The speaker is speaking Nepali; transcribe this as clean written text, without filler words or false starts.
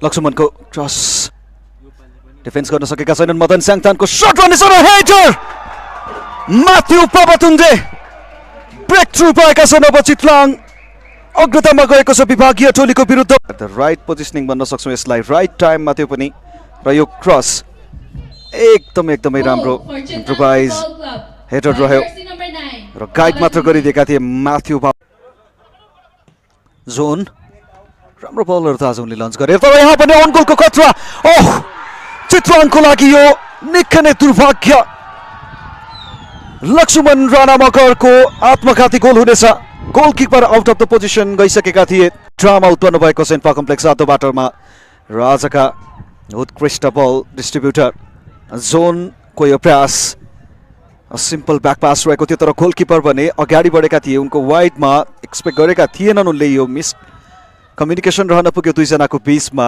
लक्ष्मणको क्रस डिफेन्स गर्न सकेका छैनन् मदन स्याङथानको शट रनेछ र हेडर माथ्यु पाबतुन्जे ब्रेक थ्रु पाएका छन् अब चितलाङ अग्रतामा गएको छ विभागीय टोलीको विरुद्ध द राइट पोजिसनिङ भन्न सक्छौँ यसलाई राइट टाइममा त्यो पनि र यो क्रस एकदमै राम्रो इम्प्रोभाइज हेडर रह्यो र गाइड मात्र गरिदिएका थिए माथ्यु जोन राम्रो बलहरू त आज उनले लन्च गरे तर यहाँ पनि अन गोलको खतरा ओह चितवनको लागि यो निकै नै दुर्भाग्य लक्ष्मण राणा मगरको आत्मघाती गोल हुनेछ goalkeeper out of the position गइसकेका थिए ड्रामा उत्पन्न भएको सेन्पा कम्प्लेक्स आधो बाटोमा र आजका उत्कृष्ट बल डिस्ट्रिब्युटर जोनको यो प्रयास सिम्पल ब्याक पास रहेको थियो तर गोलकिपर भने अगाडि बढेका थिए उनको वाइडमा एक्सपेक्ट गरेका थिएनन् उनले यो मिस कम्युनिकेसन रहन पुग्यो दुईजनाको बीचमा